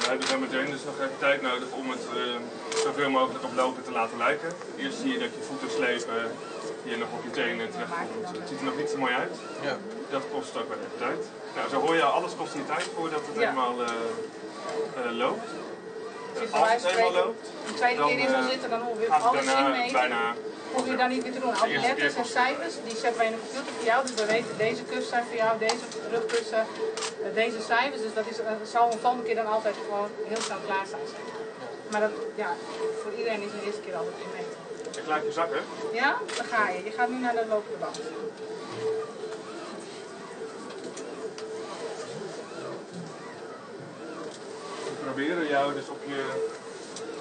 We hebben zo meteen dus nog even tijd nodig om het zoveel mogelijk op lopen te laten lijken. Eerst zie je dat je voeten slepen, je nog op je tenen terechtkomt. Het ziet er nog niet zo mooi uit. Ja. Dat kost ook wel even tijd. Nou, zo hoor je, alles kost hier tijd voordat het helemaal loopt. Dus bij Als wijze het van eenmaal spreken, loopt, de tweede dan keer in zal zitten, dan ongeveer gaat het alles daarna inmeten. bijna. Hoef je daar niet meer te doen. Al die De eerste letters keer en cijfers, die zetten wij in de computer voor jou. Dus we weten deze kussen zijn voor jou, deze rugkussen, deze cijfers. Dus dat zal een volgende keer dan altijd gewoon heel snel klaar zijn. Zeg maar. Maar dat, ja, voor iedereen is de eerste keer altijd inmeten. Ik laat je zakken. Ja, dan ga je. Je gaat nu naar de lopende band. We proberen jou dus op je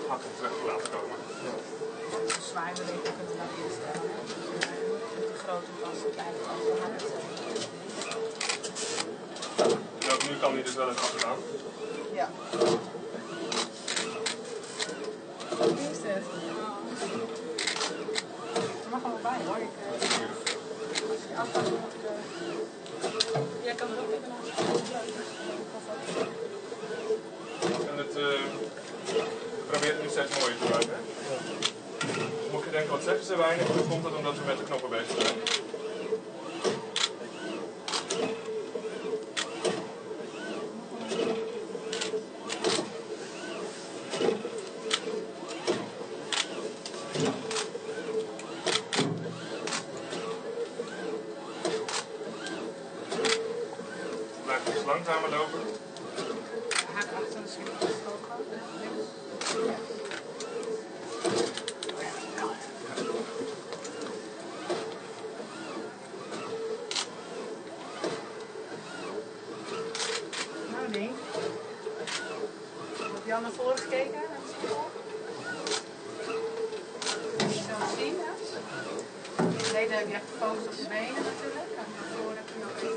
hakken terug te laten komen. De zwaaibeweeging kunt u dan instellen. Hè? Dus, met de grote pas, de kleine pas, de hakken. En ook nu kan hij dus wel eens afstaan. Ja. Hoe is het? Er mag er wel bij hoor. Als je afgaat, dan moet ik. Jij kan er ook even naast. En het probeert het nu steeds mooier te maken. Dus mocht je denken, wat zeggen ze weinig, dan komt dat omdat we met de knoppen bezig zijn. Blijf iets langzamer lopen. Haak achter misschien nog wat hoger. Ja. Nou, ding. Heb je al naar voren gekeken? Naar de spiegel? Kun je zo zien, hè? Beneden heb je echt gefocust op de benen natuurlijk. En naar voren heb je nog even.